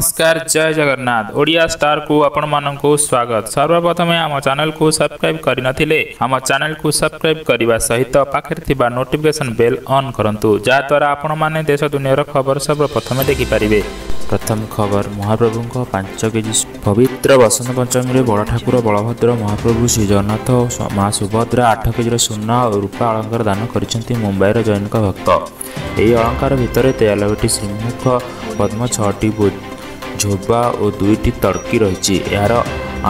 ନମସ୍କାର, ଜୟ ଜଗନ୍ନାଥ। ଓଡ଼ିଆ ଷ୍ଟାରକୁ ଆପଣମାନଙ୍କୁ ସ୍ୱାଗତ। ସର୍ବପ୍ରଥମେ ଆମ ଚ୍ୟାନେଲକୁ ସବସ୍କ୍ରାଇବ୍ କରିନଥିଲେ ଆମ ଚ୍ୟାନେଲକୁ ସବସ୍କ୍ରାଇବ୍ କରିବା ସହିତ ପାଖରେ ଥିବା ନୋଟିଫିକେସନ୍ ବେଲ୍ ଅନ୍ କରନ୍ତୁ, ଯାହାଦ୍ୱାରା ଆପଣମାନେ ଦେଶ ଦୁନିଆର ଖବର ସର୍ବପ୍ରଥମେ ଦେଖିପାରିବେ। ପ୍ରଥମ ଖବର, ମହାପ୍ରଭୁଙ୍କ 5 କେଜି। ପବିତ୍ର ବସନ୍ତ ପଞ୍ଚମୀରେ ବଡ଼ ଠାକୁର ବଳଭଦ୍ର ମହାପ୍ରଭୁ ଶ୍ରୀଜଗନ୍ନାଥ ଓ ମା ସୁଭଦ୍ରା 8 କେଜିର ସୁନା ଓ ରୂପା ଅଳଙ୍କାର ଦାନ କରିଛନ୍ତି ମୁମ୍ବାଇର ଜନୈକ ଭକ୍ତ। ଏହି ଅଳଙ୍କାର ଭିତରେ 93ଟି ଶ୍ରୀମୁଖ ପଦ୍ମ, 6ଟି ଝୋବା ଓ 2ଟି ତଡ଼କି ରହିଛି। ଏହାର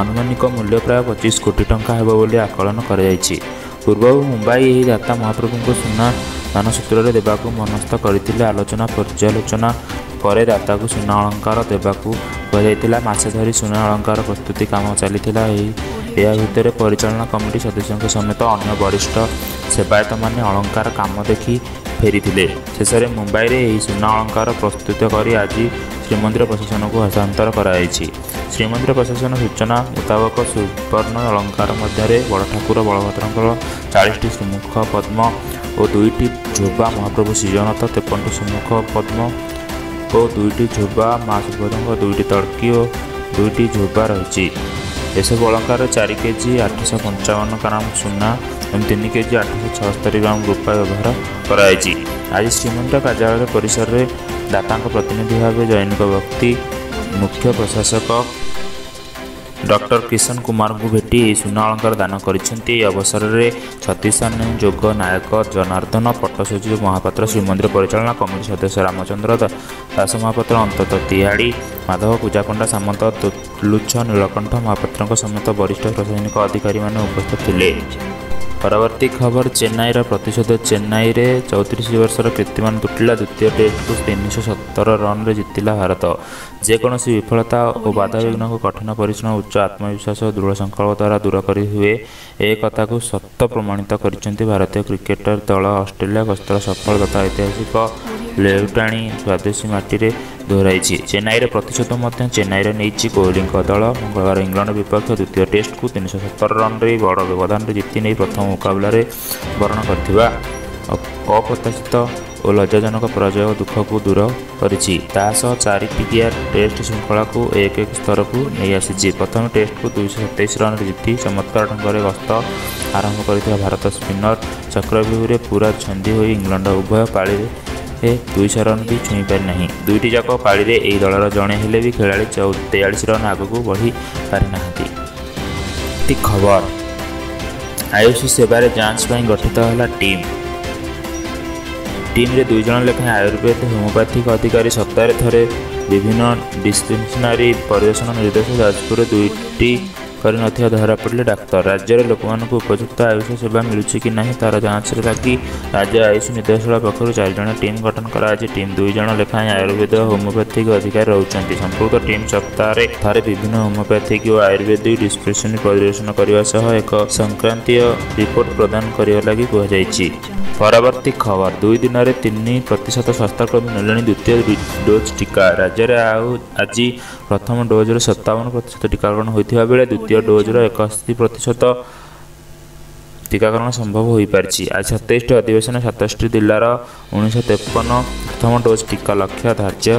ଆନୁମାନିକ ମୂଲ୍ୟ ପ୍ରାୟ 25 କୋଟି ଟଙ୍କା ହେବ ବୋଲି ଆକଳନ କରାଯାଇଛି। ପୂର୍ବରୁ ମୁମ୍ବାଇ ଏହି ଦାତା ମହାପ୍ରଭୁଙ୍କୁ ସୁନା ଦାନସୂତ୍ରରେ ଦେବାକୁ ମନସ୍ଥ କରିଥିଲେ। ଆଲୋଚନା ପର୍ଯ୍ୟାଲୋଚନା ପରେ ଦାତାକୁ ସୁନା ଅଳଙ୍କାର ଦେବାକୁ କୁହାଯାଇଥିଲା। ମାସେ ଧରି ସୁନା ଅଳଙ୍କାର ପ୍ରସ୍ତୁତି କାମ ଚାଲିଥିଲା। ଏହା ଭିତରେ ପରିଚାଳନା କମିଟି ସଦସ୍ୟଙ୍କ ସମେତ ଅନ୍ୟ ବରିଷ୍ଠ ସେବାୟତମାନେ ଅଳଙ୍କାର କାମ ଦେଖି ଫେରିଥିଲେ। ଶେଷରେ ମୁମ୍ବାଇରେ ଏହି ସୁନା ଅଳଙ୍କାର ପ୍ରସ୍ତୁତ କରି ଆଜି ଶ୍ରୀମନ୍ଦିର ପ୍ରଶାସନକୁ ହସ୍ତାନ୍ତର କରାଯାଇଛି। ଶ୍ରୀମନ୍ଦିର ପ୍ରଶାସନ ସୂଚନା ମୁତାବକ, ସୁବର୍ଣ୍ଣ ଅଳଙ୍କାର ମଧ୍ୟରେ ବଡ଼ଠାକୁର ବଳଭଦ୍ରଙ୍କର 40ଟି ଶ୍ରୀମୁଖ ପଦ୍ମ ଓ 2ଟି ଝୋବା, ମହାପ୍ରଭୁ ଶ୍ରୀଜଗନ୍ନାଥ 53ଟି ଶ୍ରୀମୁଖ ପଦ୍ମ ଓ 2ଟି ଝୋବା, ମା ସୁଭଦ୍ରାଙ୍କ 2ଟି ତଡ଼କି ଓ 2ଟି ଝୋବା ରହିଛି। ଏସବୁ ଅଳଙ୍କାର 4 କେଜି 855 ଗ୍ରାମ ସୁନା ଏବଂ 3 କେଜି 876 ଗ୍ରାମ ରୂପା ବ୍ୟବହାର କରାଯାଇଛି। ଆଜି ଶ୍ରୀମନ୍ଦିର କାର୍ଯ୍ୟାଳୟ ପରିସରରେ ଦାତାଙ୍କ ପ୍ରତିନିଧି ଭାବେ ଜନୈକ ବ୍ୟକ୍ତି ମୁଖ୍ୟ ପ୍ରଶାସକ ଡକ୍ଟର କିଶନ କୁମାରଙ୍କୁ ଭେଟି ଏହି ସୁନା ଅଳଙ୍କାର ଦାନ କରିଛନ୍ତି। ଏହି ଅବସରରେ ଛତିଶାନିଯୋଗ ନାୟକ ଜନାର୍ଦ୍ଦନ ପଟ୍ଟସଚିବ ମହାପାତ୍ର, ଶ୍ରୀମନ୍ଦିର ପରିଚାଳନା କମିଟି ସଦସ୍ୟ ରାମଚନ୍ଦ୍ର ଦାସମହାପାତ୍ର, ଅନ୍ତତ ତିହାଡ଼ି, ମାଧବ ପୂଜାପଣ୍ଡା ସାମନ୍ତ, ତୁଲୁଛ ନୀଳକଣ୍ଠ ମହାପାତ୍ରଙ୍କ ସମେତ ବରିଷ୍ଠ ପ୍ରଶାସନିକ ଅଧିକାରୀମାନେ ଉପସ୍ଥିତ ଥିଲେ। ପରବର୍ତ୍ତୀ ଖବର, ଚେନ୍ନାଇର ପ୍ରତିଶୋଧ। ଚେନ୍ନାଇରେ 34 ବର୍ଷର କୀର୍ତ୍ତିମାନ ତୁଟିଲା। ଦ୍ୱିତୀୟ ଟେଷ୍ଟକୁ 317 ରନରେ ଜିତିଲା ଭାରତ। ଯେକୌଣସି ବିଫଳତା ଓ ବାଧାବିଘ୍ନକୁ କଠିନ ପରିଶ୍ରମ, ଉଚ୍ଚ ଆତ୍ମବିଶ୍ୱାସ ଓ ଦୃଢ଼ ସଂକଳ୍ପ ଦ୍ୱାରା ଦୂର କରିହୁଏ, ଏ କଥାକୁ ସତ ପ୍ରମାଣିତ କରିଛନ୍ତି ଭାରତୀୟ କ୍ରିକେଟ ଦଳ। ଅଷ୍ଟ୍ରେଲିଆ ଗସ୍ତର ସଫଳ ତଥା ଐତିହାସିକ ଲେଉଟାଣି ସ୍ୱଦେଶୀ ମାଟିରେ ଦୋହରାଇଛି। ଚେନ୍ନାଇରେ ପ୍ରତିଶୋଧ ମଧ୍ୟ ଚେନ୍ନାଇରେ ନେଇଛି କୋହଲିଙ୍କ ଦଳ। ମଙ୍ଗଳବାର ଇଂଲଣ୍ଡ ବିପକ୍ଷ ଦ୍ୱିତୀୟ ଟେଷ୍ଟକୁ 317 ରନରେ ବଡ଼ ବ୍ୟବଧାନରେ ଜିତି ନେଇ ପ୍ରଥମ ମୁକାବିଲାରେ ବରଣ କରିଥିବା ଅପ୍ରତ୍ୟାଶିତ ଓ ଲଜ୍ଜାଜନକ ପରାଜୟ ଦୁଃଖକୁ ଦୂର କରିଛି। ତା ସହ 4 ଟିକିଆ ଟେଷ୍ଟ ଶୃଙ୍ଖଳାକୁ 1-1 ସ୍ତରକୁ ନେଇଆସିଛି। ପ୍ରଥମ ଟେଷ୍ଟକୁ 227 ରନରେ ଜିତି ଚମତ୍କାର ଢଙ୍ଗରେ ଗସ୍ତ ଆରମ୍ଭ କରିଥିବା ଭାରତ ସ୍ପିନର ଚକ୍ରବ୍ୟୁହରେ ପୂରା ଛନ୍ଦି ହୋଇ ଇଂଲଣ୍ଡ ଉଭୟ ପାଳିରେ 200 ରନ୍ ବି ଛୁଇଁ ପାରିନାହିଁ। ଦୁଇଟି ଯାକ ପାଳିରେ ଏହି ଦଳର ଜଣେ ହେଲେ ବି ଖେଳାଳି 43 ରନ୍ ଆଗକୁ ବଢ଼ି ପାରିନାହାନ୍ତି। ଖବର, ଆୟୁଷ ସେବାରେ ଯାଞ୍ଚ ପାଇଁ ଗଠିତ ହେଲା ଟିମ୍। ଟିମ୍ରେ 2 ଜଣ ଲେଖାଏଁ ଆୟୁର୍ବେଦ, ହୋମିଓପାଥିକ ଅଧିକାରୀ ସପ୍ତାହରେ ଥରେ ବିଭିନ୍ନ ଡିସ୍ପେନ୍ସରୀ ପରିଦର୍ଶନ ନିର୍ଦ୍ଦେଶ। ଯାଜପୁରରେ 2ଟି କରିନଥିବା ଧରାପଡ଼ିଲେ ଡାକ୍ତର। ରାଜ୍ୟରେ ଲୋକମାନଙ୍କୁ ଉପଯୁକ୍ତ ଆୟୁଷ ସେବା ମିଳୁଛି କି ନାହିଁ, ତା'ର ଯାଞ୍ଚ ଲାଗି ରାଜ୍ୟ ଆୟୁଷ ନିର୍ଦ୍ଦେଶାଳୟ ପକ୍ଷରୁ 4 ଜଣିଆ ଟିମ୍ ଗଠନ କରାଯାଇଛି। ଟିମ୍ 2 ଜଣ ଲେଖାଏଁ ଆୟୁର୍ବେଦ, ହୋମିଓପାଥିକ ଅଧିକାରୀ ରହୁଛନ୍ତି। ସମ୍ପୃକ୍ତ ଟିମ୍ ସପ୍ତାହରେ ଥରେ ବିଭିନ୍ନ ହୋମିଓପାଥିକ ଓ ଆୟୁର୍ବେଦିକ ଡିସ୍ପେନ୍ସରୀ ପରିଦର୍ଶନ କରିବା ସହ ଏକ ସଂକ୍ରାନ୍ତୀୟ ରିପୋର୍ଟ ପ୍ରଦାନ କରିବା ଲାଗି କୁହାଯାଇଛି। ପରବର୍ତ୍ତୀ ଖବର, 2 ଦିନରେ 3% ସ୍ୱାସ୍ଥ୍ୟକର୍ମୀ ନେଲେଣି ଦ୍ୱିତୀୟ ଡୋଜ୍ ଟିକା। ରାଜ୍ୟରେ ଆଉ ଆଜି ପ୍ରଥମ ଡୋଜ୍ର 57% ଟିକାକରଣ ହୋଇଥିବା ବେଳେ ଦ୍ୱିତୀୟ ଡୋଜ୍ର 81% ଟିକାକରଣ ସମ୍ଭବ ହୋଇପାରିଛି। ଆଜି 27ଟି ଅଧିବେଶନ 67 ଜିଲ୍ଲାର 1953 ପ୍ରଥମ ଡୋଜ୍ ଟିକା ଲକ୍ଷ୍ୟ ଧାର୍ଯ୍ୟ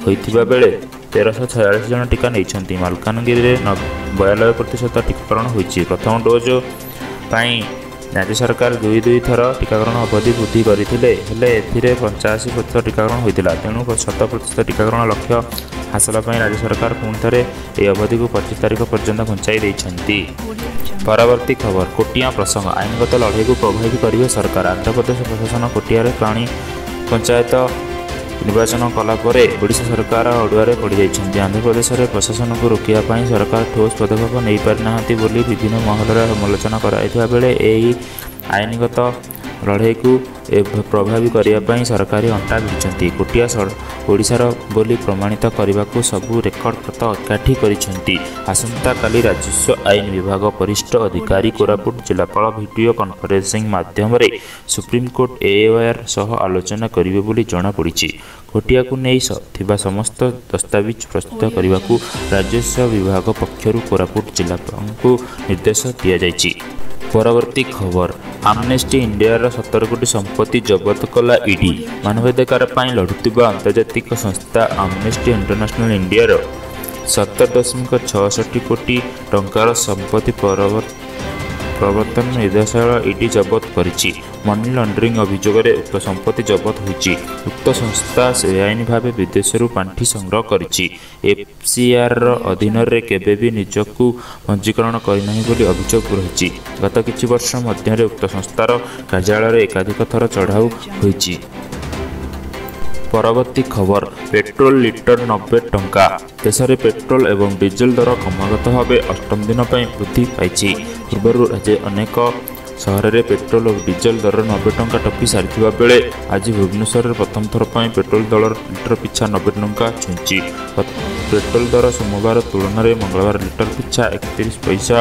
ହୋଇଥିବା ବେଳେ 1346 ଜଣ ଟିକା ନେଇଛନ୍ତି। ମାଲକାନଗିରିରେ 92% ଟିକାକରଣ ହୋଇଛି। ପ୍ରଥମ ଡୋଜ୍ ପାଇଁ ରାଜ୍ୟ ସରକାର 2 2 ଥର ଟିକାକରଣ ଅବଧି ବୃଦ୍ଧି କରିଥିଲେ। ହେଲେ ଏଥିରେ 85% ଟିକାକରଣ ହୋଇଥିଲା। ତେଣୁ 100% ଟିକାକରଣ ଲକ୍ଷ୍ୟ ହାସଲ ପାଇଁ ରାଜ୍ୟ ସରକାର ପୁଣି ଥରେ ଏହି ଅବଧିକୁ 25 ତାରିଖ ପର୍ଯ୍ୟନ୍ତ ଘୁଞ୍ଚାଇ ଦେଇଛନ୍ତି। ପରବର୍ତ୍ତୀ ଖବର, କୋଟିଆ ପ୍ରସଙ୍ଗ। ଆଇନଗତ ଲଢ଼େଇକୁ ପ୍ରଭାବୀ କରିବେ ସରକାର। ଆନ୍ଧ୍ରପ୍ରଦେଶ ପ୍ରଶାସନ କୋଟିଆରେ ପ୍ରାଣୀ ପଞ୍ଚାୟତ ନିର୍ବାଚନ କଲା ପରେ ଓଡ଼ିଶା ସରକାର ଅଡ଼ୁଆରେ ପଡ଼ିଯାଇଛନ୍ତି। ଆନ୍ଧ୍ରପ୍ରଦେଶରେ ପ୍ରଶାସନକୁ ରୋକିବା ପାଇଁ ସରକାର ଠୋସ୍ ପଦକ୍ଷେପ ନେଇପାରିନାହାନ୍ତି ବୋଲି ବିଭିନ୍ନ ମହଲରେ ସମାଲୋଚନା କରାଯାଇଥିବା ବେଳେ ଏହି ଆଇନଗତ ଲଢ଼େଇକୁ ପ୍ରଭାବୀ କରିବା ପାଇଁ ସରକାରୀ ଅଣ୍ଟା ଭିଡ଼ିଛନ୍ତି। କୋଟିଆ ଓଡ଼ିଶାର ବୋଲି ପ୍ରମାଣିତ କରିବାକୁ ସବୁ ରେକର୍ଡ ଏକାଠି କରିଛନ୍ତି। ଆସନ୍ତାକାଲି ରାଜସ୍ୱ ଆଇନ ବିଭାଗ ବରିଷ୍ଠ ଅଧିକାରୀ, କୋରାପୁଟ ଜିଲ୍ଲାପାଳ ଭିଡିଓ କନଫରେନ୍ସିଂ ମାଧ୍ୟମରେ ସୁପ୍ରିମକୋର୍ଟ ଏଓଆର୍ ସହ ଆଲୋଚନା କରିବେ ବୋଲି ଜଣାପଡ଼ିଛି। କୋଟିଆକୁ ନେଇ ଥିବା ସମସ୍ତ ଦସ୍ତାବିଜ ପ୍ରସ୍ତୁତ କରିବାକୁ ରାଜସ୍ୱ ବିଭାଗ ପକ୍ଷରୁ କୋରାପୁଟ ଜିଲ୍ଲାପାଳଙ୍କୁ ନିର୍ଦ୍ଦେଶ ଦିଆଯାଇଛି। ପରବର୍ତ୍ତୀ ଖବର, ଆମନେଷ୍ଟି ଇଣ୍ଡିଆର 17 କୋଟି ସମ୍ପତ୍ତି ଜବତ କଲା ଇଡି। ମାନବାଧିକାର ପାଇଁ ଲଢ଼ୁଥିବା ଆନ୍ତର୍ଜାତିକ ସଂସ୍ଥା ଆମନେଷ୍ଟି ଇଣ୍ଟରନ୍ୟାସନାଲ ଇଣ୍ଡିଆର 17.66 କୋଟି ଟଙ୍କାର ସମ୍ପତ୍ତି ପ୍ରବର୍ତ୍ତନ ନିର୍ଦ୍ଦେଶାଳୟ ଇଡି ଜବତ କରିଛି। ମନି ଲଣ୍ଡରିଂ ଅଭିଯୋଗରେ ଉକ୍ତ ସମ୍ପତ୍ତି ଜବତ ହୋଇଛି। ଉକ୍ତ ସଂସ୍ଥା ବେଆଇନ ଭାବେ ବିଦେଶରୁ ପାଣ୍ଠି ସଂଗ୍ରହ କରିଛି। ଏଫସିଆରର ଅଧୀନରେ କେବେ ବି ନିଜକୁ ପଞ୍ଜୀକରଣ କରିନାହିଁ ବୋଲି ଅଭିଯୋଗ ରହିଛି। ଗତ କିଛି ବର୍ଷ ମଧ୍ୟରେ ଉକ୍ତ ସଂସ୍ଥାର କାର୍ଯ୍ୟାଳୟରେ ଏକାଧିକ ଥର ଚଢ଼ାଉ ହୋଇଛି। ପରବର୍ତ୍ତୀ ଖବର, ପେଟ୍ରୋଲ ଲିଟର 90 ଟଙ୍କା। ଦେଶରେ ପେଟ୍ରୋଲ ଏବଂ ଡିଜେଲ ଦର କ୍ରମାଗତ ଭାବେ ଅଷ୍ଟମ ଦିନ ପାଇଁ ବୃଦ୍ଧି ପାଇଛି। ପୂର୍ବରୁ ରାଜ୍ୟ ଅନେକ ସହରରେ ପେଟ୍ରୋଲ ଓ ଡିଜେଲ ଦର 90 ଟଙ୍କା ଟପି ସାରିଥିବା ବେଳେ ଆଜି ଭୁବନେଶ୍ୱରରେ ପ୍ରଥମ ଥର ପାଇଁ ପେଟ୍ରୋଲ ଦର ଲିଟର ପିଛା 90 ଟଙ୍କା ଛୁଇଁଛି। ପେଟ୍ରୋଲ ଦର ସୋମବାର ତୁଳନାରେ ମଙ୍ଗଳବାର ଲିଟର ପିଛା 31 ପଇସା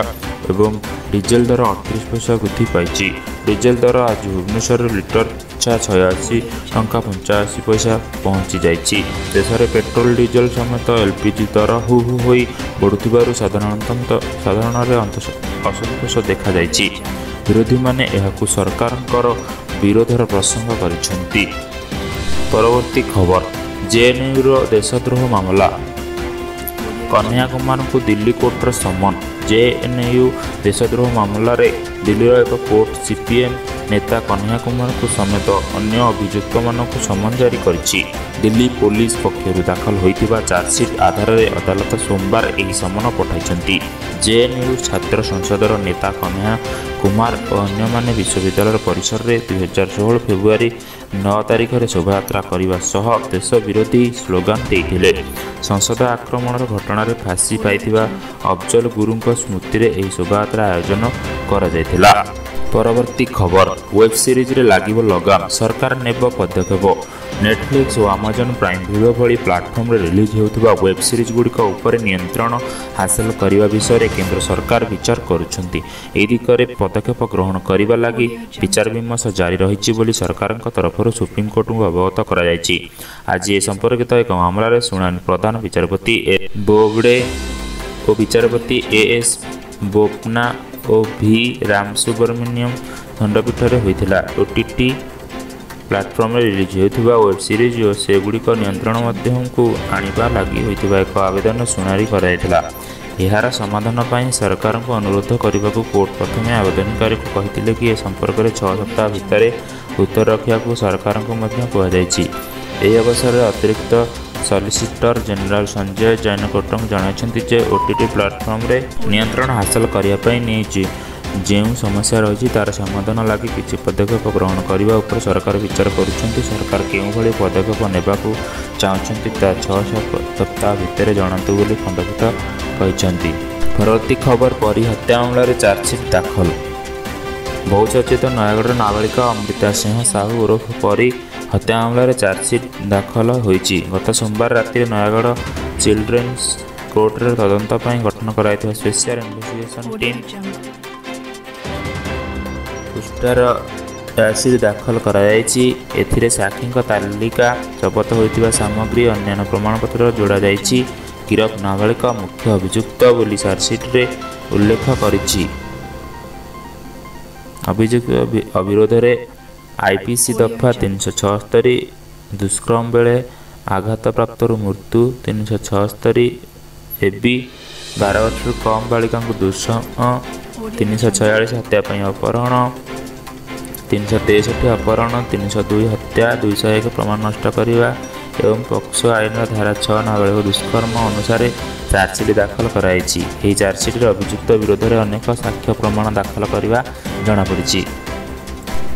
ଏବଂ ଡିଜେଲ ଦର 38 ପଇସା ବୃଦ୍ଧି ପାଇଛି। ଡିଜେଲ ଦର ଆଜି ଭୁବନେଶ୍ୱରରେ ଲିଟର ପିଛା 86 ଟଙ୍କା 85 ପଇସା ପହଞ୍ଚି ଯାଇଛି। ଦେଶରେ ପେଟ୍ରୋଲ ଡିଜେଲ ସମେତ ଏଲପିଜି ଦର ହୁ ହୁ ହୋଇ ବଢ଼ୁଥିବାରୁ ସାଧାରଣରେ ଅସନ୍ତୋଷ ଦେଖାଯାଇଛି। ବିରୋଧୀମାନେ ଏହାକୁ ସରକାରଙ୍କର ବିରୋଧର ପ୍ରସଙ୍ଗ କରିଛନ୍ତି। ପରବର୍ତ୍ତୀ ଖବର, ଜେଏନ୍ୟୁର ଦେଶଦ୍ରୋହ ମାମଲା, କହ୍ନେୟା କୁମାରଙ୍କୁ ଦିଲ୍ଲୀ କୋର୍ଟର ସମନ। ଜେଏନ୍ୟୁ ଦେଶଦ୍ରୋହ ମାମଲାରେ ଦିଲ୍ଲୀର ଏକ କୋର୍ଟ ସିପିଏମ୍ ନେତା କହ୍ନେୟା କୁମାରଙ୍କୁ ସମେତ ଅନ୍ୟ ଅଭିଯୁକ୍ତମାନଙ୍କୁ ସମନ ଜାରି କରିଛି। ଦିଲ୍ଲୀ ପୋଲିସ ପକ୍ଷରୁ ଦାଖଲ ହୋଇଥିବା ଚାର୍ଜସିଟ୍ ଆଧାରରେ ଅଦାଲତ ସୋମବାର ଏହି ସମନ ପଠାଇଛନ୍ତି। ଜେଏନ୍ୟୁ ଛାତ୍ର ସଂସଦର ନେତା କହ୍ନେୟା କୁମାର ଓ ଅନ୍ୟମାନେ ବିଶ୍ୱବିଦ୍ୟାଳୟ ପରିସରରେ 2016 ଫେବୃଆରୀ 9 ତାରିଖରେ ଶୋଭାଯାତ୍ରା କରିବା ସହ ଦେଶ ବିରୋଧୀ ସ୍ଲୋଗାନ ଦେଇଥିଲେ। ସଂସଦ ଆକ୍ରମଣର ଘଟଣାରେ ଫାଶୀ ପାଇଥିବା ଅଫଜଲ ଗୁରୁଙ୍କ ସ୍ମୃତିରେ ଏହି ଶୋଭାଯାତ୍ରା ଆୟୋଜନ କରାଯାଇଥିଲା। ପରବର୍ତ୍ତୀ ଖବର, ୱେବ୍ ସିରିଜରେ ଲାଗିବ ଲଗାମ, ସରକାର ନେବ ପଦକ୍ଷେପ। ନେଟଫ୍ଲିକ୍ସ ଓ ଆମାଜନ୍ ପ୍ରାଇମ୍ ଭିଡ଼ିଓ ଭଳି ପ୍ଲାଟଫର୍ମରେ ରିଲିଜ୍ ହେଉଥିବା ୱେବ୍ ସିରିଜଗୁଡ଼ିକ ଉପରେ ନିୟନ୍ତ୍ରଣ ହାସଲ କରିବା ବିଷୟରେ କେନ୍ଦ୍ର ସରକାର ବିଚାର କରୁଛନ୍ତି। ଏହି ଦିଗରେ ପଦକ୍ଷେପ ଗ୍ରହଣ କରିବା ଲାଗି ବିଚାରବିମର୍ଶ ଜାରି ରହିଛି ବୋଲି ସରକାରଙ୍କ ତରଫରୁ ସୁପ୍ରିମକୋର୍ଟଙ୍କୁ ଅବଗତ କରାଯାଇଛି। ଆଜି ଏ ସମ୍ପର୍କିତ ଏକ ମାମଲାରେ ଶୁଣାଣି ପ୍ରଧାନ ବିଚାରପତି ଏ ବୋବଡେ ଓ ବିଚାରପତି ଏ ଏସ୍ ବୋପନ୍ନା ଓ ଭି ରାମସୁବ୍ରମଣ୍ୟମ ଖଣ୍ଡପୀଠରେ ହୋଇଥିଲା। ଓଟିଟି ପ୍ଲାଟଫର୍ମରେ ରିଲିଜ୍ ହେଉଥିବା ୱେବ୍ ସିରିଜ୍ ଓ ସେଗୁଡ଼ିକ ନିୟନ୍ତ୍ରଣ ମଧ୍ୟକୁ ଆଣିବା ଲାଗି ହୋଇଥିବା ଏକ ଆବେଦନ ଶୁଣାଣି କରାଯାଇଥିଲା। ଏହାର ସମାଧାନ ପାଇଁ ସରକାରଙ୍କୁ ଅନୁରୋଧ କରିବାକୁ କୋର୍ଟ ପ୍ରଥମେ ଆବେଦନକାରୀଙ୍କୁ କହିଥିଲେ କି ଏ ସମ୍ପର୍କରେ 6 ସପ୍ତାହ ଭିତରେ ଉତ୍ତର ରଖିବାକୁ ସରକାରଙ୍କୁ ମଧ୍ୟ କୁହାଯାଇଛି। ଏହି ଅବସରରେ ଅତିରିକ୍ତ ସଲିସିଟର ଜେନେରାଲ ସଞ୍ଜୟ ଜୈନ କୋର୍ଟଙ୍କୁ ଜଣାଇଛନ୍ତି ଯେ ଓଟିଟି ପ୍ଲାଟଫର୍ମରେ ନିୟନ୍ତ୍ରଣ ହାସଲ କରିବା ପାଇଁ ନେଇ ଯେଉଁ ସମସ୍ୟା ରହିଛି ତା'ର ସମାଧାନ ଲାଗି କିଛି ପଦକ୍ଷେପ ଗ୍ରହଣ କରିବା ଉପରେ ସରକାର ବିଚାର କରୁଛନ୍ତି। ସରକାର କେଉଁଭଳି ପଦକ୍ଷେପ ନେବାକୁ ଚାହୁଁଛନ୍ତି ତାହା 6 ସପ୍ତାହ ଭିତରେ ଜଣାନ୍ତୁ ବୋଲି ଖଣ୍ଡପୀଠ କହିଛନ୍ତି। ପରବର୍ତ୍ତୀ ଖବର, ପରୀ ହତ୍ୟା ମାମଲାରେ ଚାର୍ଜସିଟ୍ ଦାଖଲ। ବହୁଚର୍ଚ୍ଚିତ ନୟାଗଡ଼ର ନାବାଳିକା ଅମ୍ରିତା ସିଂହ ସାହୁ ଓରଫ ପରୀ ହତ୍ୟା ମାମଲାରେ ଚାର୍ଜସିଟ୍ ଦାଖଲ ହୋଇଛି। ଗତ ସୋମବାର ରାତିରେ ନୟାଗଡ଼ ଚିଲଡ୍ରେନ୍ସ କୋର୍ଟରେ ତଦନ୍ତ ପାଇଁ ଗଠନ କରାଯାଇଥିବା ସ୍ପେଶିଆଲ ଇନଭେଷ୍ଟିଗେସନ ଟିମ୍ ପୃଷ୍ଠାର ଚାର୍ଜସିଟ୍ ଦାଖଲ କରାଯାଇଛି। ଏଥିରେ ସାକ୍ଷୀଙ୍କ ତାଲିକା, ଜବତ ହୋଇଥିବା ସାମଗ୍ରୀ, ଅନ୍ୟାନ୍ୟ ପ୍ରମାଣପତ୍ର ଯୋଡ଼ାଯାଇଛି। ଗିରଫ ନାବାଳିକା ମୁଖ୍ୟ ଅଭିଯୁକ୍ତ ବୋଲି ଚାର୍ଜସିଟ୍ରେ ଉଲ୍ଲେଖ କରିଛି। ଅଭିଯୁକ୍ତ ବିରୋଧରେ ଆଇପିସି ଦଫା 376 ଦୁଷ୍କର୍ମ ବେଳେ ଆଘାତପ୍ରାପ୍ତରୁ ମୃତ୍ୟୁ, 376 এবି 12 ବର୍ଷରୁ କମ୍ ବାଳିକାଙ୍କୁ ଦୁଷ୍କର୍ମ, 346 ହତ୍ୟା ପାଇଁ ଅପହରଣ, 363 ଅପହରଣ, 302 ହତ୍ୟା, 201 ପ୍ରମାଣ ନଷ୍ଟ କରିବା ଏବଂ ପକ୍ସୋ ଆଇନର ଧାରା 6 ନାବାଳିକ ଦୁଷ୍କର୍ମ ଅନୁସାରେ ଚାର୍ଜସିଟ୍ ଦାଖଲ କରାଯାଇଛି। ଏହି ଚାର୍ଜସିଟ୍ରେ ଅଭିଯୁକ୍ତ ବିରୋଧରେ ଅନେକ ସାକ୍ଷ୍ୟ ପ୍ରମାଣ ଦାଖଲ କରିବା ଜଣାପଡ଼ିଛି।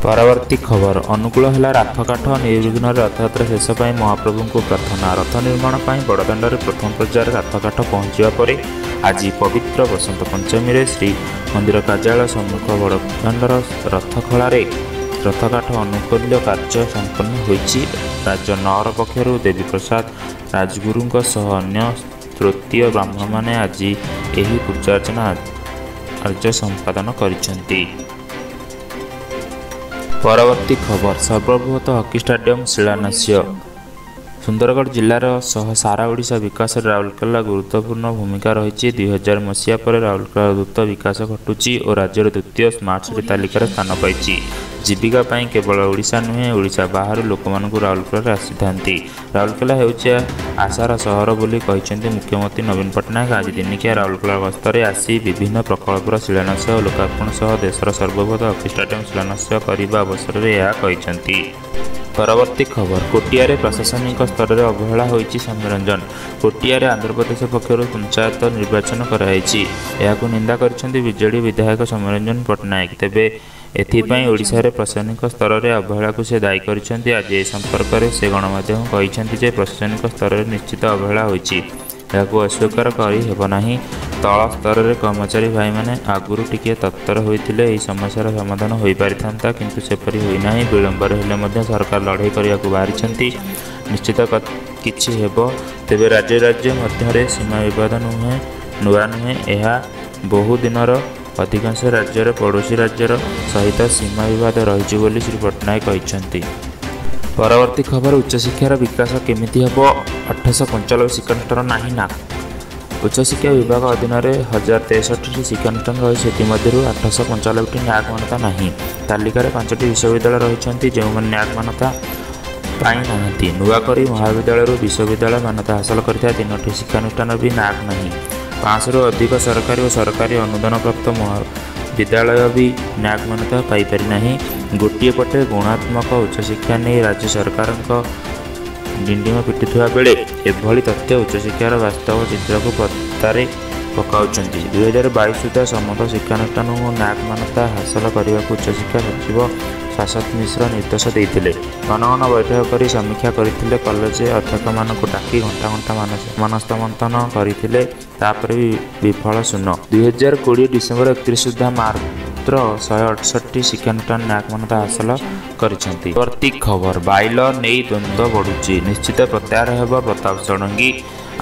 ପରବର୍ତ୍ତୀ ଖବର, ଅନୁକୂଳ ହେଲା ରଥକାଠ, ନିର୍ବିଘ୍ନରେ ରଥଯାତ୍ରା ଶେଷ ପାଇଁ ମହାପ୍ରଭୁଙ୍କୁ ପ୍ରାର୍ଥନା। ରଥ ନିର୍ମାଣ ପାଇଁ ବଡ଼ଦାଣ୍ଡରେ ପ୍ରଥମ ପର୍ଯ୍ୟାୟରେ ରଥକାଠ ପହଞ୍ଚିବା ପରେ ଆଜି ପବିତ୍ର ବସନ୍ତ ପଞ୍ଚମୀରେ ଶ୍ରୀମନ୍ଦିର କାର୍ଯ୍ୟାଳୟ ସମ୍ମୁଖ ବଡ଼ଦାଣ୍ଡର ରଥଖଳାରେ ରଥକାଠ ଅନୁକୂଲ୍ୟ କାର୍ଯ୍ୟ ସମ୍ପନ୍ନ ହୋଇଛି। ରାଜ୍ୟ ନଅର ପକ୍ଷରୁ ଦେବୀପ୍ରସାଦ ରାଜଗୁରୁଙ୍କ ସହ ଅନ୍ୟ ତୃତୀୟ ବ୍ରାହ୍ମଣମାନେ ଆଜି ଏହି ପୂଜାର୍ଚ୍ଚନା କାର୍ଯ୍ୟ ସମ୍ପାଦନ କରିଛନ୍ତି। ପରବର୍ତ୍ତୀ ଖବର, ସର୍ବବୃହତ ହକି ଷ୍ଟାଡିୟମ ଶିଳାନ୍ୟାସ। ସୁନ୍ଦରଗଡ଼ ଜିଲ୍ଲାର ସହ ସାରା ଓଡ଼ିଶା ବିକାଶରେ ରାଉରକେଲା ଗୁରୁତ୍ୱପୂର୍ଣ୍ଣ ଭୂମିକା ରହିଛି। 2000 ମସିହା ପରେ ରାଉରକେଲାର ଦ୍ରୁତ ବିକାଶ ଘଟୁଛି ଓ ରାଜ୍ୟର ଦ୍ୱିତୀୟ ସ୍ମାର୍ଟ ସିଟି ତାଲିକାରେ ସ୍ଥାନ ପାଇଛି। ଜୀବିକା ପାଇଁ କେବଳ ଓଡ଼ିଶା ନୁହେଁ, ଓଡ଼ିଶା ବାହାରୁ ଲୋକମାନଙ୍କୁ ରାଉରକେଲାରେ ଆସିଥାନ୍ତି। ରାଉରକେଲା ହେଉଛି ଆଶାର ସହର ବୋଲି କହିଛନ୍ତି ମୁଖ୍ୟମନ୍ତ୍ରୀ ନବୀନ ପଟ୍ଟନାୟକ। ଆଜି ଦିନିକିଆ ରାଉରକେଲା ଗସ୍ତରେ ଆସି ବିଭିନ୍ନ ପ୍ରକଳ୍ପର ଶିଳାନ୍ୟାସ ଓ ଲୋକାର୍ପଣ ସହ ଦେଶର ସର୍ବବୃହତ ହକି ଷ୍ଟାଡିୟମ ଶିଳାନ୍ୟାସ କରିବା ଅବସରରେ ଏହା କହିଛନ୍ତି। ପରବର୍ତ୍ତୀ ଖବର, କୋଟିଆରେ ପ୍ରଶାସନିକ ସ୍ତରରେ ଅବହେଳା ହୋଇଛି ସୌମ୍ୟରଞ୍ଜନ। କୋଟିଆରେ ଆନ୍ଧ୍ରପ୍ରଦେଶ ପକ୍ଷରୁ ପଞ୍ଚାୟତ ନିର୍ବାଚନ କରାଯାଇଛି। ଏହାକୁ ନିନ୍ଦା କରିଛନ୍ତି ବିଜେଡି ବିଧାୟକ ସୌମ୍ୟରଞ୍ଜନ ପଟ୍ଟନାୟକ। ତେବେ ଏଥିପାଇଁ ଓଡ଼ିଶାରେ ପ୍ରଶାସନିକ ସ୍ତରରେ ଅବହେଳାକୁ ସେ ଦାୟୀ କରିଛନ୍ତି। ଆଜି ଏ ସମ୍ପର୍କରେ ସେ ଗଣମାଧ୍ୟମକୁ କହିଛନ୍ତି ଯେ ପ୍ରଶାସନିକ ସ୍ତରରେ ନିଶ୍ଚିତ ଅବହେଳା ହୋଇଛି। ଏହାକୁ ଅସ୍ୱୀକାର କରି ହେବ ନାହିଁ। ତଳ ସ୍ତରରେ କର୍ମଚାରୀ ଭାଇମାନେ ଆଗରୁ ଟିକିଏ ତତ୍ପର ହୋଇଥିଲେ ଏହି ସମସ୍ୟାର ସମାଧାନ ହୋଇପାରିଥାନ୍ତା, କିନ୍ତୁ ସେପରି ହୋଇନାହିଁ। ବିଳମ୍ବରେ ହେଲେ ମଧ୍ୟ ସରକାର ଲଢ଼େଇ କରିବାକୁ ବାହାରିଛନ୍ତି। ନିଶ୍ଚିତ କିଛି ହେବ। ତେବେ ରାଜ୍ୟ ରାଜ୍ୟ ମଧ୍ୟରେ ସୀମା ବିବାଦ ନୁହେଁ ନୂଆ ନୁହେଁ, ଏହା ବହୁ ଦିନର। ଅଧିକାଂଶ ରାଜ୍ୟର ପଡ଼ୋଶୀ ରାଜ୍ୟର ସହିତ ସୀମା ବିବାଦ ରହିଛି ବୋଲି ଶ୍ରୀ ପଟ୍ଟନାୟକ କହିଛନ୍ତି। ପରବର୍ତ୍ତୀ ଖବର, ଉଚ୍ଚଶିକ୍ଷାର ବିକାଶ କେମିତି ହେବ? 895 ଶିକ୍ଷାନୁଷ୍ଠାନ ନାହିଁ ନାକ୍। ଉଚ୍ଚଶିକ୍ଷା ବିଭାଗ ଅଧୀନରେ 1063ଟି ଶିକ୍ଷାନୁଷ୍ଠାନ ରହିଛି। ସେଥିମଧ୍ୟରୁ 895ଟି ନ୍ୟାକ୍ ମାନ୍ୟତା ନାହିଁ। ତାଲିକାରେ 5ଟି ବିଶ୍ୱବିଦ୍ୟାଳୟ ରହିଛନ୍ତି, ଯେଉଁମାନେ ନ୍ୟାକ୍ ମାନ୍ୟତା ପାଇ ନାହାନ୍ତି। ନୂଆ କରି ମହାବିଦ୍ୟାଳୟରୁ ବିଶ୍ୱବିଦ୍ୟାଳୟ ମାନ୍ୟତା ହାସଲ କରିଥିବା 3ଟି ଶିକ୍ଷାନୁଷ୍ଠାନ ବି ନ୍ୟାକ୍ ନାହିଁ। 500ରୁ ଅଧିକ ସରକାରୀ ଓ ସରକାରୀ ଅନୁଦାନପ୍ରାପ୍ତ ମହାବିଦ୍ୟାଳୟ ବି ନ୍ୟାକ୍ ମାନ୍ୟତା ପାଇପାରିନାହିଁ। ଗୋଟିଏ ପଟେ ଗୁଣାତ୍ମକ ଉଚ୍ଚଶିକ୍ଷା ନେଇ ରାଜ୍ୟ ସରକାରଙ୍କ ଡିଣ୍ଡିମ ପିଟୁଥିବା ବେଳେ ଏଭଳି ତଥ୍ୟ ଉଚ୍ଚଶିକ୍ଷାର ବାସ୍ତବ ଚିତ୍ରକୁ ପଦାରେ ପକାଉଛନ୍ତି। 2022 ସୁଦ୍ଧା ସମସ୍ତ ଶିକ୍ଷାନୁଷ୍ଠାନକୁ ନ୍ୟାକ୍ ମାନ୍ୟତା ହାସଲ କରିବାକୁ ଉଚ୍ଚଶିକ୍ଷା ସଚିବ ଶାଶ୍ୱତ ମିଶ୍ର ନିର୍ଦ୍ଦେଶ ଦେଇଥିଲେ। ଘନ ଘନ ବୈଠକ କରି ସମୀକ୍ଷା କରିଥିଲେ। କଲେଜ ଅଧ୍ୟକ୍ଷମାନଙ୍କୁ ଡାକି ଘଣ୍ଟା ଘଣ୍ଟା ମାନସମନ୍ଥନ କରିଥିଲେ। ତାପରେ ବି ବିଫଳ ଶୂନ। 2020 ଡିସେମ୍ବର 31 ସୁଦ୍ଧା ମାତ୍ର 168 ଶିକ୍ଷାନୁଷ୍ଠାନ ନ୍ୟାକ୍ ମାନ୍ୟତା ହାସଲ କରିଛନ୍ତି। ପରବର୍ତ୍ତୀ ଖବର, ବାଇଲ ନେଇ ଦ୍ୱନ୍ଦ୍ୱ ବଢ଼ୁଛି, ନିଶ୍ଚିତ ପ୍ରତ୍ୟାହାର ହେବ ପ୍ରତାପ ଷଡ଼ଙ୍ଗୀ।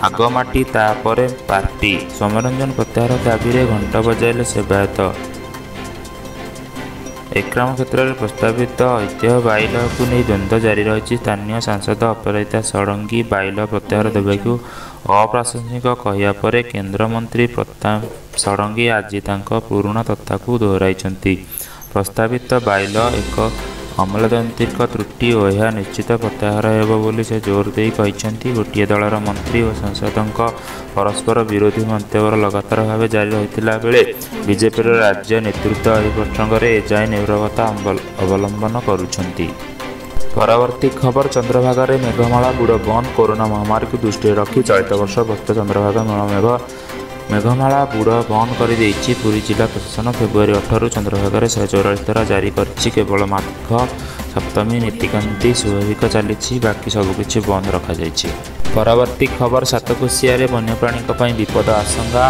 ଆଗ ମାଟି ତାପରେ ପାର୍ଟି। ସୌମ୍ୟରଞ୍ଜନ ପ୍ରତ୍ୟାହାର ଦାବିରେ ଘଣ୍ଟ ବଜାଇଲେ ସେବାୟତ। ଏକ୍ରାମ କ୍ଷେତ୍ରରେ ପ୍ରସ୍ତାବିତ ଐତିହ୍ୟ ବାଇଲକୁ ନେଇ ଦ୍ୱନ୍ଦ୍ୱ ଜାରି ରହିଛି। ସ୍ଥାନୀୟ ସାଂସଦ ଅପରାଜିତା ଷଡ଼ଙ୍ଗୀ ବାଇଲ ପ୍ରତ୍ୟାହାର ଦାବିକୁ ଅପ୍ରାସଙ୍ଗିକ କହିବା ପରେ କେନ୍ଦ୍ରମନ୍ତ୍ରୀ ପ୍ରତାପ ଷଡ଼ଙ୍ଗୀ ଆଜି ତାଙ୍କ ପୁରୁଣା କଥାକୁ ଦୋହରାଇଛନ୍ତି। ପ୍ରସ୍ତାବିତ ବାଇଲ ଏକ ଅମଲାତାନ୍ତ୍ରିକ ତ୍ରୁଟି ଓ ଏହା ନିଶ୍ଚିତ ପ୍ରତ୍ୟାହାର ହେବ ବୋଲି ସେ ଜୋର ଦେଇ କହିଛନ୍ତି। ଗୋଟିଏ ଦଳର ମନ୍ତ୍ରୀ ଓ ସାଂସଦଙ୍କ ପରସ୍ପର ବିରୋଧୀ ମନ୍ତବ୍ୟ ଲଗାତାର ଭାବେ ଜାରି ରହିଥିଲା ବେଳେ ବିଜେପିର ରାଜ୍ୟ ନେତୃତ୍ୱ ଏହି ପ୍ରସଙ୍ଗରେ ଏଯାଏଁ ନୀରବତା ଅବଲମ୍ବନ କରୁଛନ୍ତି। ପରବର୍ତ୍ତୀ ଖବର, ଚନ୍ଦ୍ରଭାଗାରେ ମେଘମାଳା ବୁଡ଼ ବନ୍ଦ। କରୋନା ମହାମାରୀକୁ ଦୃଷ୍ଟିରେ ରଖି ଚଳିତ ବର୍ଷ ଭକ୍ତ ଚନ୍ଦ୍ରଭାଗା ମେଘମାଳା ବୁଡ଼ ବନ୍ଦ କରିଦେଇଛି ପୁରୀ ଜିଲ୍ଲା ପ୍ରଶାସନ। ଫେବୃଆରୀ 18ରୁ ଚନ୍ଦ୍ରଭାଗାରେ 144 ଧାରା ଜାରି କରିଛି। କେବଳ ମାଘ ସପ୍ତମୀ ନୀତିକାନ୍ତି ସ୍ୱାଭାବିକ ଚାଲିଛି, ବାକି ସବୁକିଛି ବନ୍ଦ ରଖାଯାଇଛି। ପରବର୍ତ୍ତୀ ଖବର, ସାତକୋଶିଆରେ ବନ୍ୟପ୍ରାଣୀଙ୍କ ପାଇଁ ବିପଦ ଆଶଙ୍କା,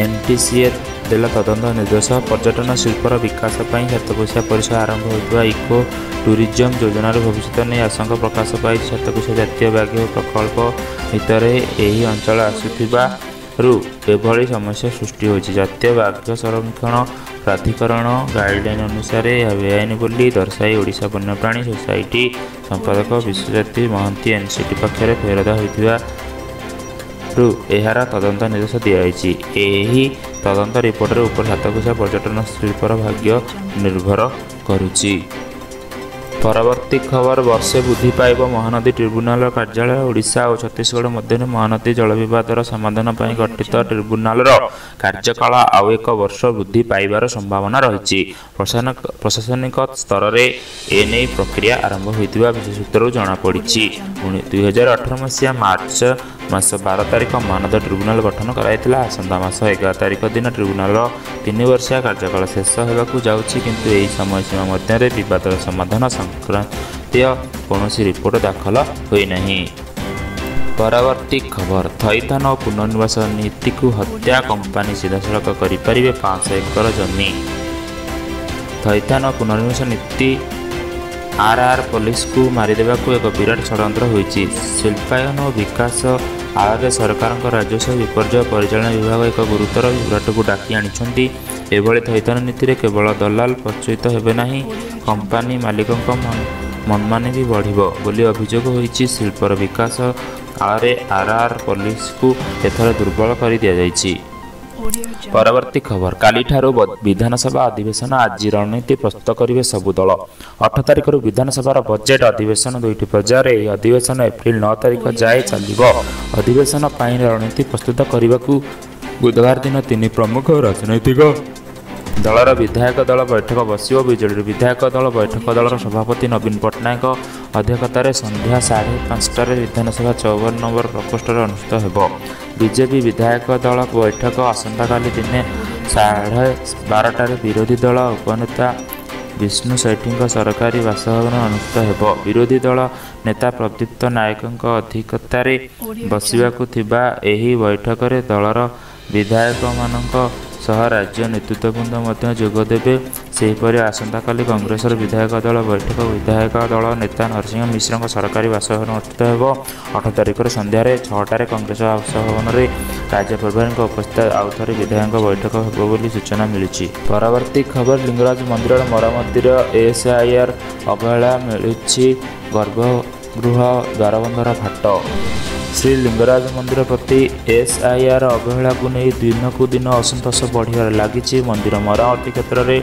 ଏନ୍ଟିସିଏ ଦେଲା ତଦନ୍ତ ନିର୍ଦ୍ଦେଶ। ପର୍ଯ୍ୟଟନ ଶିଳ୍ପର ବିକାଶ ପାଇଁ ସାତକୋଶିଆ ପରିସର ଆରମ୍ଭ ହୋଇଥିବା ଇକୋ ଟୁରିଜମ ଯୋଜନାର ଭବିଷ୍ୟତ ନେଇ ଆଶଙ୍କା ପ୍ରକାଶ ପାଇଛି। ସାତକୋଶିଆ ଜାତୀୟ ବ୍ୟାଘ୍ର ପ୍ରକଳ୍ପ ଭିତରେ ଏହି ଅଞ୍ଚଳ ଆସୁଥିବାରୁ ଏଭଳି ସମସ୍ୟା ସୃଷ୍ଟି ହୋଇଛି। ଜାତୀୟ ବ୍ୟାଘ୍ର ସଂରକ୍ଷଣ ପ୍ରାଧିକରଣ ଗାଇଡଲାଇନ ଅନୁସାରେ ଏହା ବେଆଇନ ବୋଲି ଦର୍ଶାଇ ଓଡ଼ିଶା ବନ୍ୟପ୍ରାଣୀ ସୋସାଇଟି ସମ୍ପାଦକ ବିଶ୍ୱଜ୍ୟୋତି ମହାନ୍ତି ଏନ୍ଜିଟି ପକ୍ଷରେ ଫେରାଦ ହୋଇଥିବାରୁ ଏହାର ତଦନ୍ତ ନିର୍ଦ୍ଦେଶ ଦିଆଯାଇଛି। ଏହି ତଦନ୍ତ ରିପୋର୍ଟ ଉପରେ ସାତକୋଶିଆ ପର୍ଯ୍ୟଟନ ଶିଳ୍ପର ଭାଗ୍ୟ ନିର୍ଭର କରୁଛି। ପରବର୍ତ୍ତୀ ଖବର, ବର୍ଷେ ବୃଦ୍ଧି ପାଇବ ମହାନଦୀ ଟ୍ରିବ୍ୟୁନାଲର କାର୍ଯ୍ୟାଳୟ। ଓଡ଼ିଶା ଓ ଛତିଶଗଡ଼ ମଧ୍ୟରେ ମହାନଦୀ ଜଳ ବିବାଦର ସମାଧାନ ପାଇଁ ଗଠିତ ଟ୍ରିବ୍ୟୁନାଲର କାର୍ଯ୍ୟକାଳ ଆଉ ଏକ ବର୍ଷ ବୃଦ୍ଧି ପାଇବାର ସମ୍ଭାବନା ରହିଛି। ପ୍ରଶାସନିକ ସ୍ତରରେ ଏନେଇ ପ୍ରକ୍ରିୟା ଆରମ୍ଭ ହୋଇଥିବା ବିଶେଷ ସୂତ୍ରରୁ ଜଣାପଡ଼ିଛି। 2018 ମସିହା ମାର୍ଚ୍ଚ ମାସ 12 ତାରିଖ ମହାନଦୀ ଟ୍ରିବ୍ୟୁନାଲ ଗଠନ କରାଯାଇଥିଲା। ଆସନ୍ତା ମାସ 11 ତାରିଖ ଦିନ ଟ୍ରିବ୍ୟୁନାଲର 3 ବର୍ଷିଆ କାର୍ଯ୍ୟକାଳ ଶେଷ ହେବାକୁ ଯାଉଛି, କିନ୍ତୁ ଏହି ସମୟସୀମା ମଧ୍ୟରେ ବିବାଦର ସମାଧାନ ସଂକ୍ରାନ୍ତୀୟ କୌଣସି ରିପୋର୍ଟ ଦାଖଲ ହୋଇନାହିଁ। ପରବର୍ତ୍ତୀ ଖବର, ଥଇଥାନ ଓ ପୁନର୍ନିବାସ ନୀତିକୁ ହତ୍ୟା, କମ୍ପାନୀ ସିଧାସଳଖ କରିପାରିବେ 500 ଏକର ଜମି। ଥଇଥାନ ଓ ପୁନର୍ନିବାସ ନୀତି ଆର୍ ପୋଲିସକୁ ମାରିଦେବାକୁ ଏକ ବିରାଟ ଷଡ଼ଯନ୍ତ୍ର ହୋଇଛି। ଶିଳ୍ପାୟନ ଓ ବିକାଶ ଆଳରେ ସରକାରଙ୍କ ରାଜସ୍ୱ ବିପର୍ଯ୍ୟୟ ପରିଚାଳନା ବିଭାଗ ଏକ ଗୁରୁତର ବିଭ୍ରାଟକୁ ଡାକି ଆଣିଛନ୍ତି। ଏଭଳି ଥଇଥାନ ନୀତିରେ କେବଳ ଦଲାଲ ପ୍ରୋତ୍ସାହିତ ହେବେ ନାହିଁ, କମ୍ପାନୀ ମାଲିକଙ୍କ ମନମାନି ବି ବଢ଼ିବ ବୋଲି ଅଭିଯୋଗ ହୋଇଛି। ଶିଳ୍ପର ବିକାଶ ଆଳରେ ଆର୍ଆର୍ ପଲିସିକୁ ଏଥର ଦୁର୍ବଳ କରି ଦିଆଯାଇଛି। ପରବର୍ତ୍ତୀ ଖବର, କାଲିଠାରୁ ବିଧାନସଭା ଅଧିବେଶନ, ଆଜି ରଣନୀତି ପ୍ରସ୍ତୁତ କରିବେ ସବୁ ଦଳ। 8 ତାରିଖରୁ ବିଧାନସଭାର ବଜେଟ୍ ଅଧିବେଶନ। 2ଟି ପର୍ଯ୍ୟାୟରେ ଏହି ଅଧିବେଶନ ଏପ୍ରିଲ 9 ତାରିଖ ଯାଏ ଚାଲିବ। ଅଧିବେଶନ ପାଇଁ ରଣନୀତି ପ୍ରସ୍ତୁତ କରିବାକୁ ବୁଧବାର ଦିନ 3 ପ୍ରମୁଖ ରାଜନୈତିକ ଦଳର ବିଧାୟକ ଦଳ ବୈଠକ ବସିବ। ବିଜେଡ଼ିର ବିଧାୟକ ଦଳ ବୈଠକ ଦଳର ସଭାପତି ନବୀନ ପଟ୍ଟନାୟକ ଅଧ୍ୟକ୍ଷତାରେ ସନ୍ଧ୍ୟା 5:30ଟାରେ ବିଧାନସଭା 54 ନମ୍ବର ପ୍ରକୋଷ୍ଠରେ ଅନୁଷ୍ଠିତ ହେବ। ବିଜେପି ବିଧାୟକ ଦଳ ବୈଠକ ଆସନ୍ତାକାଲି ଦିନ 12:30ଟାରେ ବିରୋଧୀ ଦଳ ଉପନେତା ବିଷ୍ଣୁ ସେଠୀଙ୍କ ସରକାରୀ ବାସଭବନରେ ଅନୁଷ୍ଠିତ ହେବ। ବିରୋଧୀ ଦଳ ନେତା ପ୍ରଦୀପ୍ତ ନାୟକଙ୍କ ଅଧ୍ୟକ୍ଷତାରେ ବସିବାକୁ ଥିବା ଏହି ବୈଠକରେ ଦଳର ବିଧାୟକମାନଙ୍କ ସହ ରାଜ୍ୟ ନେତୃତ୍ୱବୃନ୍ଦ ମଧ୍ୟ ଯୋଗଦେବେ। ସେହିପରି ଆସନ୍ତାକାଲି କଂଗ୍ରେସର ବିଧାୟକ ଦଳ ବୈଠକ ବିଧାୟକ ଦଳ ନେତା ନରସିଂହ ମିଶ୍ରଙ୍କ ସରକାରୀ ବାସଭବନରେ ଅନୁଷ୍ଠିତ ହେବ। 8 ତାରିଖରେ ସନ୍ଧ୍ୟାରେ 6ଟାରେ କଂଗ୍ରେସ ବାସଭବନରେ ରାଜ୍ୟ ପ୍ରଭାରୀଙ୍କ ଉପସ୍ଥିତ ଆଉ ଥରେ ବିଧାୟକଙ୍କ ବୈଠକ ହେବ ବୋଲି ସୂଚନା ମିଳିଛି। ପରବର୍ତ୍ତୀ ଖବର, ଲିଙ୍ଗରାଜ ମନ୍ଦିରର ମରାମତିର ଏଏସ୍ଆଇର ଅବହେଳା, ମିଳିଛି ଗର୍ଭଗୃହ ଦ୍ୱାରବନ୍ଧର ଫାଟ। ଶ୍ରୀ ଲିଙ୍ଗରାଜ ମନ୍ଦିର ପ୍ରତି ଏସ୍ଆଇଆର୍ ଅବହେଳାକୁ ନେଇ ଦିନକୁ ଦିନ ଅସନ୍ତୋଷ ବଢ଼ିବାରେ ଲାଗିଛି। ମନ୍ଦିର ମରାମତି କ୍ଷେତ୍ରରେ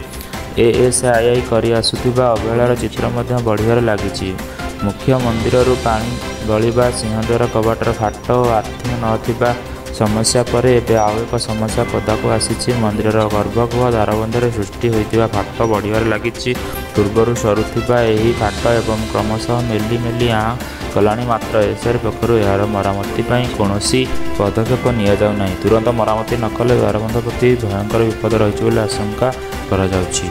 ଏଏସ୍ଆଇ କରି ଆସୁଥିବା ଅବହେଳାର ଚିତ୍ର ମଧ୍ୟ ବଢ଼ିବାରେ ଲାଗିଛି। ମୁଖ୍ୟ ମନ୍ଦିରରୁ ପାଣି ଗଳିବା, ସିଂହଦ୍ୱାର କବାଟର ଫାଟ ଓ ଆର୍ଥିଂ ନ ଥିବା ସମସ୍ୟା ପରେ ଏବେ ଆଉ ଏକ ସମସ୍ୟା ପଦାକୁ ଆସିଛି। ମନ୍ଦିରର ଗର୍ଭଗୃହ ଦ୍ୱାରବନ୍ଧରେ ସୃଷ୍ଟି ହୋଇଥିବା ଫାଟ ବଢ଼ିବାରେ ଲାଗିଛି। ପୂର୍ବରୁ ସରୁଥିବା ଏହି ଫାଟ ଏବଂ କ୍ରମଶଃ ମେଲି ମେଲି ଆଁ କଲାଣି। ମାତ୍ର ଏଏସ୍ଆଇ ପକ୍ଷରୁ ଏହାର ମରାମତି ପାଇଁ କୌଣସି ପଦକ୍ଷେପ ନିଆଯାଉନାହିଁ। ତୁରନ୍ତ ମରାମତି ନ କଲେ ଦ୍ୱାରବନ୍ଧ ପ୍ରତି ଭୟଙ୍କର ବିପଦ ରହିଛି ବୋଲି ଆଶଙ୍କା କରାଯାଉଛି।